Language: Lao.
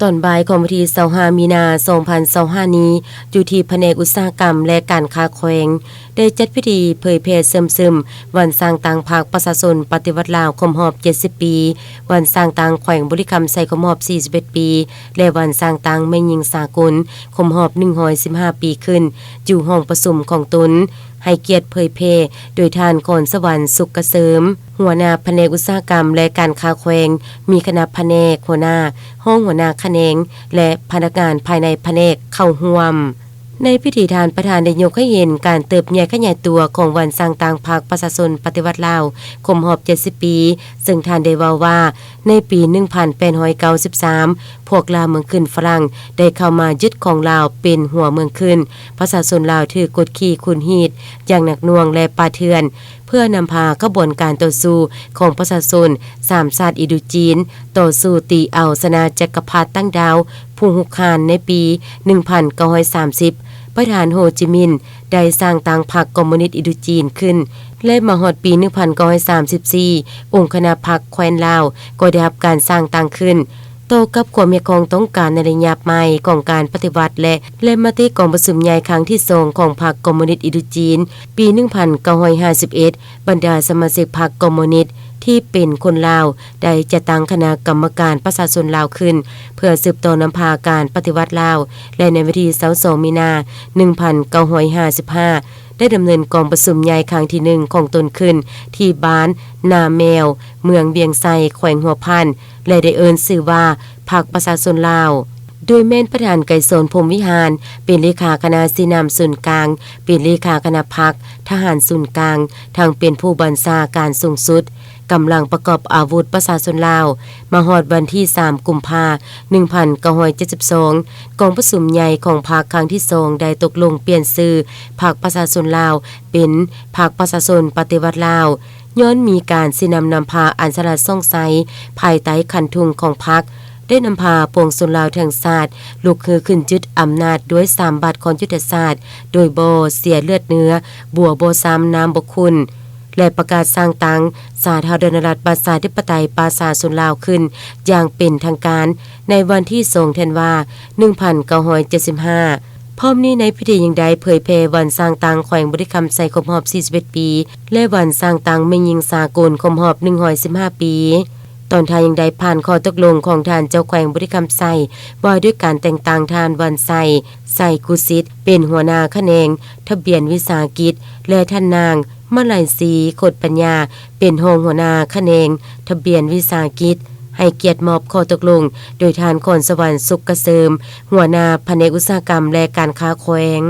ຕອນບ່າຍຂອງວັນທີຊາວຫ້າ ມີນາ ສອງພັນຊາວຫ້ານີ້ ຢູ່ທີ່ພະແນກອຸດສາຫະກຳ ແລະ ການຄ້າແຂວງ ໄດ້ຈັດພິທີເຜີຍແຜ່ເຊື່ອມຊຶມວັນສ້າງຕັ້ງພັກປະຊາຊົນປະຕິວັດລາວຄົບຮອບເຈັດສິບປີ, ວັນສ້າງຕັ້ງແຂວງບໍລິຄຳໄຊຄົບຮອບສີ່ສິບເອັດປີ ແລະ ວັນສ້າງຕັ້ງແມ່ຍິງສາກົນຄົບຮອບໜຶ່ງຮ້ອຍສິບຫ້າປີຂຶ້ນ ຢູ່ຫ້ອງປະຊຸມຂອງຕົນ. ໃຫ້ກຽດເຜີຍແຜ່ໂດຍທ່ານ ກອນສະຫວັນ ສຸກກະເສີມ ຫົວໜ້າພະແນກອຸດສາຫະກຳ ແລະ ການຄ້າແຂວງ, ມີຄະນະພະແນກ, ຫົວໜ້າ, ຮອງຫົວໜ້າຂະແໜງ ແລະ ພະນັກງານພາຍໃນພະແນກເຂົ້າຮ່ວມ. ໃນພິທີ ທ່ານປະທານໄດ້ຍົກໃຫ້ເຫັນການເຕີບໃຫຍ່ຂະຫຍາຍຕົວຂອງວັນສ້າງຕັ້ງພັກປະຊາຊົນປະຕິວັດລາວຄົບຮອບເຈັດສິບປີ, ເຊິ່ງທ່ານໄດ້ເວົ້າວ່າ ໃນປີໜຶ່ງພັນແປດຮ້ອຍເກົ້າສິບສາມ ພວກລ່າເມືອງຂຶ້ນຝຣັ່ງໄດ້ເຂົ້າມາຍຶດຄອງລາວເປັນຫົວເມືອງຂຶ້ນ. ປະຊາຊົນລາວຖືກກົດຂີ່ຂູດຮີດຢ່າງໜັກໜ່ວງ ແລະ ປ່າເຖື່ອນ ເພື່ອນຳພາຂະບວນການຕໍ່ສູ້ຂອງປະຊາຊົນສາມຊາດອິນໂດຈີນ ຕໍ່ສູ້ຕີເອົາຊະນະຈັກກະພັດຕ່າງດາວຜູ້ຮຸກຮານໃນປີໜຶ່ງພັນເກົ້າຮ້ອຍສາມສິບ. ປະທານໂຮຈິມິນໄດ້ສ້າງຕັ້ງພັກຄອມມູນິດອິນໂດຈີນຂຶ້ນ ແລະ ມາຮອດປີໜຶ່ງພັນເກົ້າຮ້ອຍສາມສິບສີ່ ອົງຄະນະພັກແຄວ້ນລາວກໍໄດ້ຮັບການສ້າງຕັ້ງຂຶ້ນ. ຕໍ່ກັບຄວາມຮຽກຮ້ອງຕ້ອງການໃນໄລຍະໃໝ່ຂອງການປະຕິວັດ ແລະ ແລະ ມະຕິກອງປະຊຸມໃຫຍ່ຄັ້ງທີສອງຂອງພັກຄອມມູນິດອິນໂດຈີນ ປີໜຶ່ງພັນເກົ້າຮ້ອຍຫ້າສິບເອັດ ບັນດາສະມາຊິກພັກຄອມມູນິດທີ່ເປັນຄົນລາວ ໄດ້ຈັດຕັ້ງຄະນະກຳມະການປະຊາຊົນລາວຂຶ້ນ ເພື່ອສືບຕໍ່ນຳພາການປະຕິວັດລາວ ແລະ ໃນວັນທີຊາວສອງ ມີນາ ໜຶ່ງພັນເກົ້າຮ້ອຍຫ້າສິບຫ້າ ໄດ້ດຳເນີນກອງປະຊຸມໃຫຍ່ຄັ້ງທີໜຶ່ງຂອງຕົນຂຶ້ນ ທີ່ບ້ານນາແມວ ເມືອງວຽງໄຊ ແຂວງຫົວພັນ ແລະ ໄດ້ເອີ້ນຊື່ວ່າ ພັກປະຊາຊົນລາວ ໂດຍແມ່ນປະທານໄກສອນ ພົມວິຫານ ເປັນເລຂາຄະນະຊີ້ນຳສູນກາງ, ເປັນເລຂາຄະນະພັກ, ທະຫານສູນກາງ, ທັງເປັນຜູ້ບັນຊາການສູງສຸດ ກຳລັງປະກອບອາວຸດປະຊາຊົນລາວ. ມາຮອດວັນທີສາມ ກຸມພາ ໜຶ່ງພັນເກົ້າຮ້ອຍເຈັດສິບສອງ ກອງປະຊຸມໃຫຍ່ຂອງພັກຄັ້ງທີສອງ ໄດ້ຕົກລົງປ່ຽນຊື່ພັກປະຊາຊົນລາວ ເປັນພັກປະຊາຊົນປະຕິວັດລາວ ຍ້ອນມີການຊີ້ນຳນຳພາອັນສະຫຼາດສ່ອງໃສ ພາຍໃຕ້ຄັນທຸງຂອງພັກ ໄດ້ນຳພາປວງຊົນລາວທັງຊາດ ລຸກຮືຂຶ້ນຍຶດອຳນາດດ້ວຍສາມບາດຂອງຍຸດທະສາດ ໂດຍບໍ່ເສຍເລືອດເນື້ອ, ບົວບໍ່ຊ້ຳ, ນ້ຳບໍ່ຂຸ້ນ ແລະ ປະກາດສ້າງຕັ້ງສາທາລະນະລັດປະຊາທິປະໄຕປະຊາຊົນລາວຂຶ້ນຢ່າງເປັນທາງການ ໃນວັນທີສອງ ທັນວາ ໜຶ່ງພັນເກົ້າຮ້ອຍເຈັດສິບຫ້າ. ພ້ອມນີ້ໃນພິທີຍັງໄດ້ເຜີຍແຜ່ວັນສ້າງຕັ້ງແຂວງບໍລິຄຳໄຊຄົບຮອບສີ່ສິບເອັດປີ ແລະ ວັນສ້າງຕັ້ງແມ່ຍິງສາກົນຄົບຮອບໜຶ່ງຮ້ອຍສິບຫ້າປີ. ຕອນທ້າຍຍັງໄດ້ຜ່ານຂໍ້ຕົກລົງຂອງທ່ານເຈົ້າແຂວງບໍລິຄຳໄຊ ວ່າດ້ວຍການແຕ່ງຕັ້ງທ່ານ ວັນໄຊ ໄຊກຸສິດ ເປັນຫົວໜ້າຂະແໜງທະບຽນວິສາຫະກິດ ແລະ ທ່ານນາງ ມະໄລສີ ຄົດປັນຍາ ເປັນຮອງຫົວໜ້າຂະແໜງທະບຽນວິສາຫະກິດ. ໃຫ້ກຽດມອບຂໍ້ຕົກລົງໂດຍທ່ານ ກອນສະຫວັນ ສຸກກະເສີມ ຫົວໜ້າພະແນກອຸດສາຫະກຳ ແລະ ການຄ້າແຂວງ.